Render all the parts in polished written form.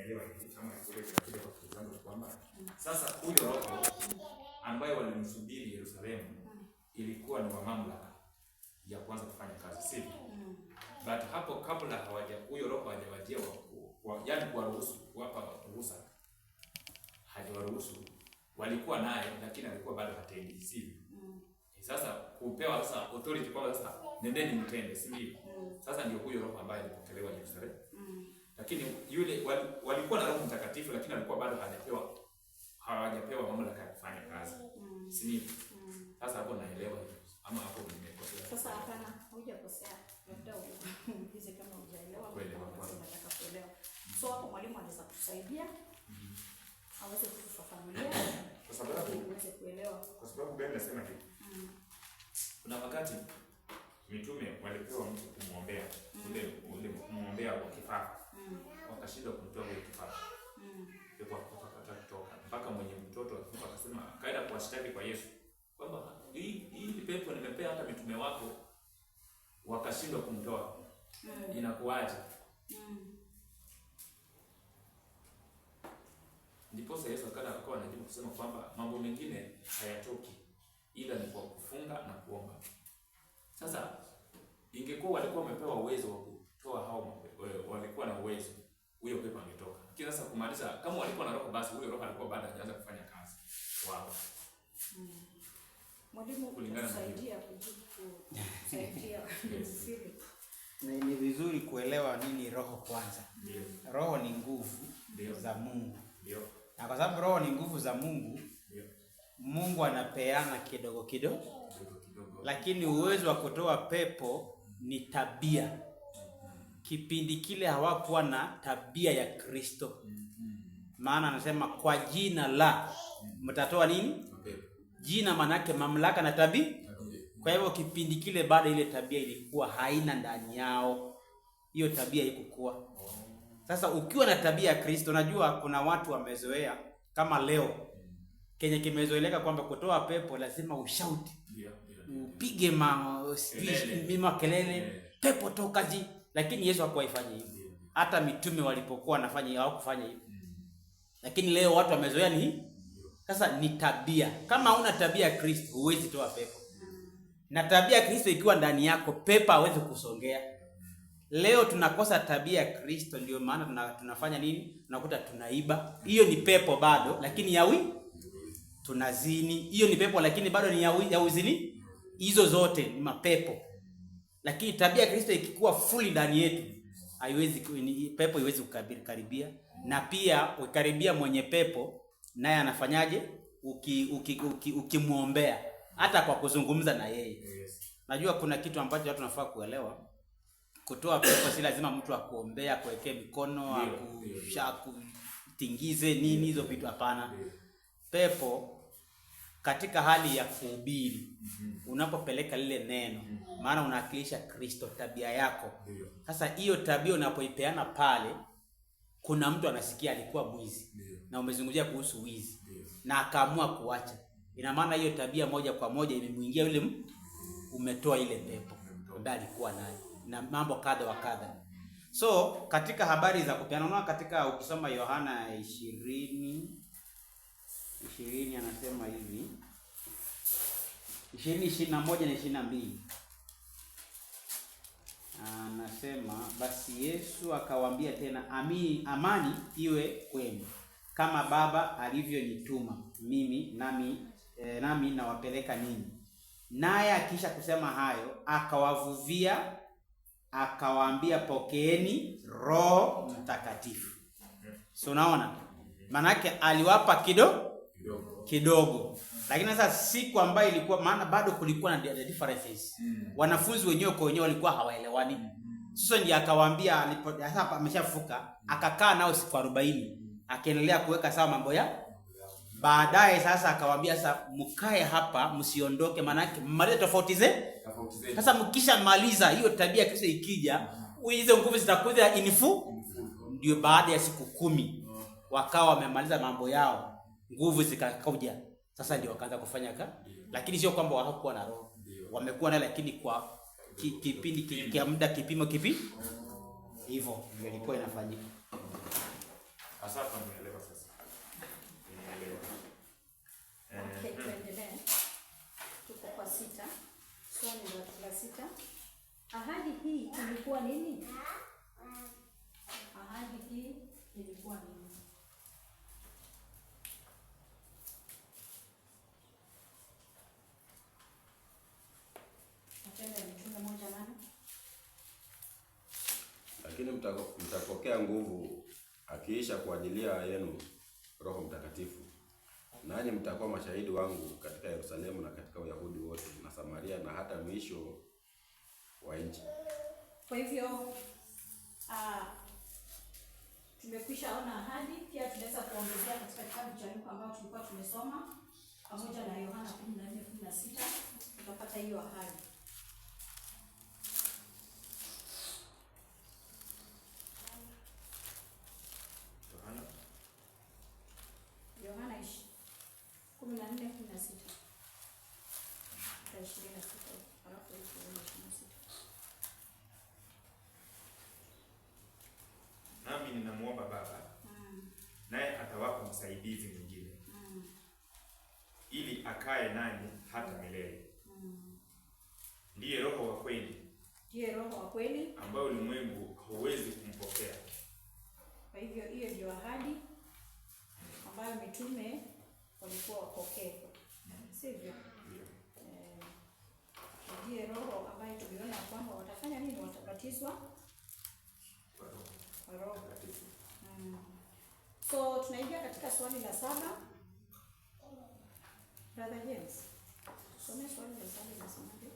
Nimeelewa hivi kama kile kinakuja kwa akili zangu kwamba sasa huyo roho ambaye walimsubiri Yerusalemu ilikuwa ni wa mamlaka ya kuanza kufanya kazi, sivyo? But hapo kabla hawaja huyo roho hajawajia yaani kuwaruhusu, kuwapa ruhusa, hajawaruhusu, walikuwa naye lakini alikuwa bado hatendi, sivyo? Sasa kupewa sasa authority kwamba sasa nendeni mtende, si ndivyo? Sasa ndio huyo roho ambaye alipokelewa Yerusalemu. Lakini yule walikuwa na Roho Mtakatifu lakini alikuwa bado hawajapewa mamlaka ya kufanya kazi. Si ndivyo? Sasa hapo naelewa hivyo ama hapo nimekosea? Sasa hapana, hujakosea. Labda uulize kama hujaelewa, Kuelewa kama kwanza. unataka kuelewa. So hapo mwalimu anaweza kutusaidia aweze kutufafanulia Kwa sababu ili uweze kuelewa. Kwa sababu gani nasema hivi? Kuna wakati mitume walipewa mtu kumwombea, ule kumwombea kwa kifafa. Wakashindwa kumtoa huyo kifafa. Pepo akakataa kutoka mpaka mwenye mtoto akikufa akasema, akaenda kuwashtaki kwa Yesu kwamba hii pepo nimepea hata mitume wako wakashindwa kumtoa. Inakuwaje? Ndiposa Yesu akawa anajibu kusema kwamba mambo mengine hayatoki ila ni kwa kufunga na kuomba. Sasa ingekuwa walikuwa wamepewa uwezo wa kutoa hao, walikuwa na uwezo, huyo pepo angetoka. Lakini sasa kumaanisha kama walikuwa na roho, basi huyo roho alikuwa bado hajaanza kufanya kazi wao. Mwalimu, Kulingana na kusaidia kujibu, kusaidia Philip. Ni vizuri kuelewa nini roho kwanza. Roho ni nguvu za Mungu. Na kwa sababu roho ni nguvu za Mungu, Mungu anapeana kidogo kidogo. Kidogo kidogo. Lakini uwezo wa kutoa pepo ni tabia. Kipindi kile hawakuwa na tabia ya Kristo. Maana anasema kwa jina la mtatoa nini? Pepo. Jina manake mamlaka na tabia. Kwa hivyo kipindi kile bado ile tabia ilikuwa haina ndani yao. Hiyo tabia haikukuwa. Sasa ukiwa na tabia ya Kristo, unajua kuna watu wamezoea kama leo kenye kimezoeleka kwamba kutoa pepo lazima ushauti, upige Kelele. makelele, pepo toka ji. Lakini Yesu hakuwaifanya hivyo. Hata mitume walipokuwa wanafanya hivyo, hawakufanya hivyo. Lakini leo watu wamezoea ni sasa ni tabia. Kama huna tabia ya Kristo huwezi toa pepo. Na tabia ya Kristo ikiwa ndani yako, pepo hawezi kusongea. Leo tunakosa tabia ya Kristo, ndio maana tunafanya nini? Tunakuta tunaiba. Hiyo ni pepo bado, lakini yawi tunazini. Hiyo ni pepo lakini bado ni ya uzini. Hizo zote ni mapepo. Lakini tabia ya Kristo ikikuwa fully ndani yetu, haiwezi pepo haiwezi kukaribia. Na pia ukikaribia mwenye pepo, naye anafanyaje? Ukimuombea hata kwa kuzungumza na yeye. Najua kuna kitu ambacho watu wanafaa kuelewa. Kutoa pepo si lazima mtu akuombea, akuwekee mikono, akutingize nini, hizo vitu hapana. Pepo katika hali ya kuhubiri, unapopeleka lile neno, maana unawakilisha Kristo, tabia yako. Sasa hiyo tabia unapoipeana pale, kuna mtu anasikia alikuwa mwizi. Na umezungumzia kuhusu wizi. Na akaamua kuacha. Ina maana hiyo tabia moja kwa moja imemuingia yule umetoa ile pepo ambaye alikuwa nayo na mambo kadha wa kadha. So katika habari za kupeana, unaona katika ukisoma Yohana 20 anasema hivi 20, 21 na 22. Anasema basi Yesu akawaambia tena, amani iwe kwenu. Kama Baba alivyonituma mimi, nami nawapeleka ninyi. Naye akisha kusema hayo, akawavuvia, akawaambia, pokeeni Roho Mtakatifu. So unaona? Manake aliwapa kidogo. Lakini sasa siku ambayo ilikuwa, maana bado kulikuwa na the differences. Wanafunzi wenyewe kwa wenyewe walikuwa hawaelewani. Sasa ndiye akawaambia, sasa ameshafuka, akakaa nao siku 40, akaendelea kuweka sawa mambo ya baadaye. Sasa akawaambia sasa mkae hapa msiondoke, manake mmalize tofauti zenu. Tofauti zenu. Sasa mkishamaliza hiyo tabia Kristo ikija, hizo nguvu zitakuja inifu. Ndio baada ya siku 10 wakawa wamemaliza mambo yao, nguvu zikakuja. Sasa ndio wakaanza kufanya kazi. Lakini sio kwamba hawakuwa na roho. Wamekuwa nayo, lakini kwa kipindi kia muda kipimo kipi? Hivyo ndio ilikuwa inafanyika. Sasa nimeelewa sasa. Nimeelewa. Okay, tuendelee. Tuko kwa 6. Swali la 6. Ahadi hii ilikuwa nini? Ahadi hii ilikuwa nini? Matendo ya Mitume 1:8. Lakini mtapokea nguvu akiisha kuajilia yenu Roho Mtakatifu, nanyi mtakuwa mashahidi wangu katika Yerusalemu na katika Uyahudi wote na Samaria na hata mwisho wa nchi. Kwa hivyo tumekwisha ona ahadi. Pia tunaweza kuongezea katika kitabu cha Luka ambao tulikuwa tumesoma pamoja na Yohana 14:16, tutapata hiyo ahadi. Yohana 14:16. 26, alafu 26. Nami ninamuomba Baba, naye atawapa msaidizi mwingine, ili akae nanyi hata milele. Ndiye Roho wa kweli, Ndiye Roho wa kweli ambaye ulimwengu hauwezi kumpokea. Kwa hivyo hiyo ndio ahadi ambayo mitume walikuwa wapokee, sivyo? Ndiye Roho ambaye tuliona kwamba watafanya nini? Watabatizwa kwa Roho. So tunaingia katika swali la 7. Brother James, tusome swali la 7 linasemaje?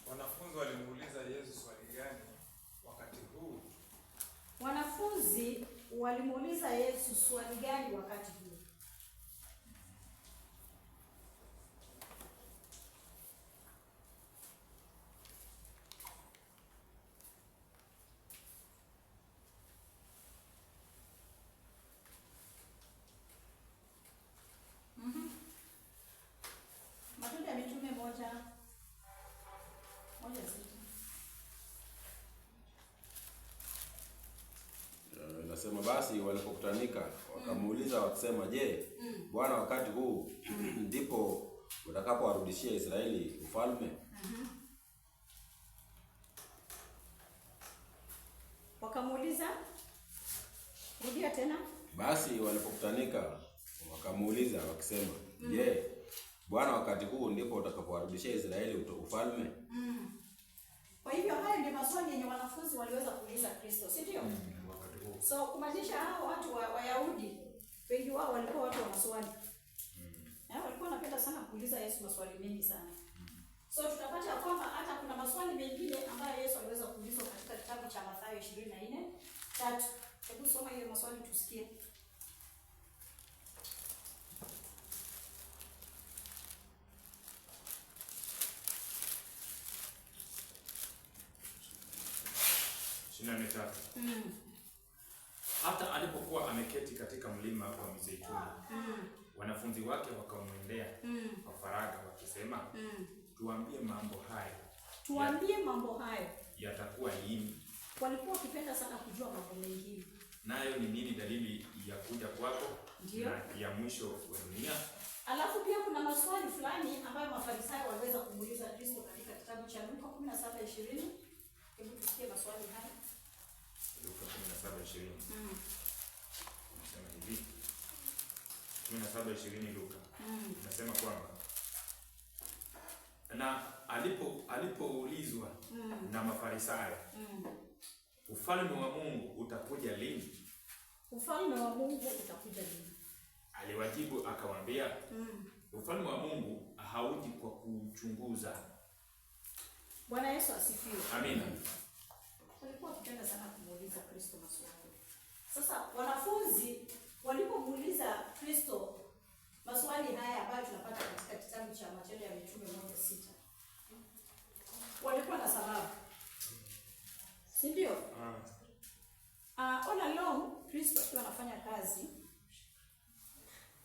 Wanafunzi walimuuliza Yesu swali gani wakati huu? Wanafunzi walimuuliza Yesu swali gani wakati huu? Matendo ya Mitume 1:6. Nasema basi walipokutanika wakamuuliza wakisema, je, Bwana, wakati huu ndipo utakapowarudishia Israeli ufalme? Wakamuuliza, rudia tena. Basi walipokutanika wakamuuliza wakisema, je, Bwana, wakati huu ndipo utakapowarudishia Israeli ufalme? Kwa hivyo hayo ndio maswali yenye wanafunzi waliweza kuuliza Kristo, si ndio? So kumaanisha hao watu wa Wayahudi wengi wao walikuwa watu wa maswali. Walikuwa wanapenda sana kuuliza Yesu maswali mengi sana. So tutapata kwamba hata kuna maswali mengine ambayo Yesu aliweza kuulizwa katika kitabu cha Mathayo 24:3. Hebu soma hiyo maswali tusikie. Tatu. Hata alipokuwa ameketi katika mlima wa Mizeituni, wanafunzi wake wakamwendea kwa faragha wakisema, tuambie mambo hayo. Tuambie mambo hayo yatakuwa lini? Walikuwa wakipenda sana kujua mambo mengine. Nayo ni nini dalili ya kuja kwako na ya mwisho wa dunia? Alafu pia kuna maswali fulani ambayo Mafarisayo waliweza kumuuliza Kristo katika kitabu cha Luka 17:20. Hebu tusikie maswali haya. Luka 17:20. Nasema hivi. 17:20 Luka. Nasema kwamba na alipoulizwa na Mafarisayo, ufalme wa Mungu utakuja lini? Ufalme wa Mungu utakuja lini? Aliwajibu akawaambia, ufalme wa Mungu hauji kwa kuchunguza. Bwana Yesu asifiwe. Amina. Walikuwa wakipenda sana kumuuliza Kristo maswali. Sasa wanafunzi walipomuuliza Kristo maswali haya ambayo tunapata katika kitabu cha Matendo ya Mitume 1:6, walikuwa na sababu, si ndio? All along Kristo akiwa anafanya kazi,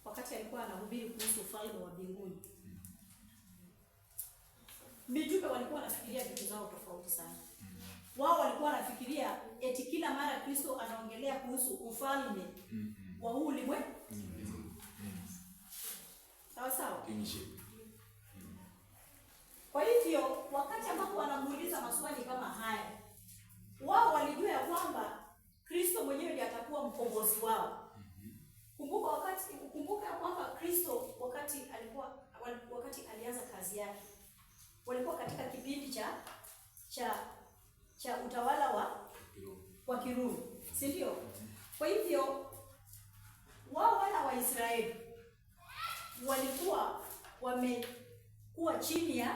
wakati alikuwa anahubiri kuhusu ufalme wa mbinguni, mitume walikuwa wanafikiria vitu zao tofauti sana. Wao walikuwa walikuwa wanafikiria eti kila mara Kristo anaongelea kuhusu ufalme wa huu ulimwengu. Sawa sawa. Kingship. Kwa hivyo wakati ambapo wanamuuliza maswali kama haya, wao walijua ya kwamba Kristo mwenyewe ndiye atakuwa mkombozi wao. Kumbuka ya kwamba Kristo wakati alianza kazi yake, walikuwa katika kipindi cha utawala wa Kirumi, si ndio? Kwa hivyo wao wana wa Israeli walikuwa wamekuwa chini ya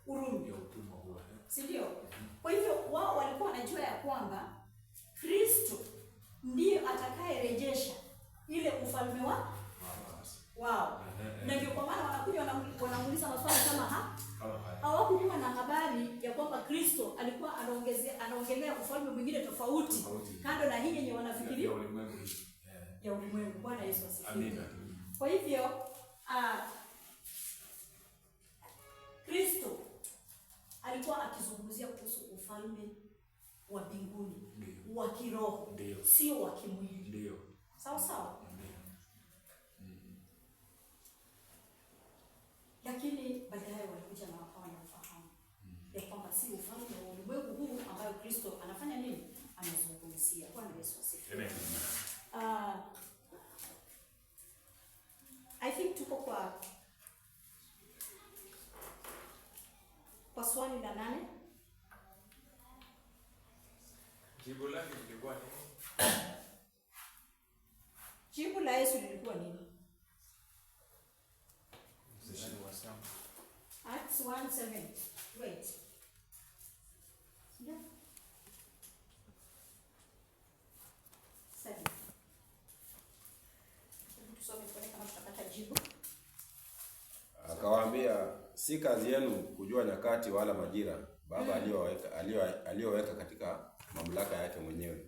Urumi, Ya utumwa huo. si ndio? Kwa hivyo wao walikuwa wanajua ya kwamba Kristo ndiye atakayerejesha ile ufalme wao, na ndio kwa maana wanakuja wanamuuliza maswali kama Kama haya. hawakuwa na habari ya kwamba Kristo alikuwa anaongelea ufalme mwingine tofauti, Tofauti. kando na hii yenye wanafikiria Ya ulimwengu hii. ya ulimwengu. Bwana Yesu asifiwe. Amina. Kwa hivyo Kristo alikuwa akizungumzia kuhusu ufalme wa mbinguni Ndio. wa kiroho, Ndio. sio wa kimwili. Ndio. Sawa sawa. Ndio. Lakini baadaye walikuja na wakawa na ufahamu ya kwamba si ufalme wa ulimwengu huu ambayo Kristo anafanya nini, anazungumzia. Bwana Yesu asifiwe. Amen. I think tuko kwa swali la 8. Jibu lake lilikuwa nini? Jibu la Yesu lilikuwa nini? Mstari wa 7. Acts 1:7. Wait. Ndio. 7. Hebu tusome tuone kama tutapata jibu. Akawaambia, si kazi yenu kujua nyakati wala majira Baba aliyoweka katika mamlaka yake mwenyewe.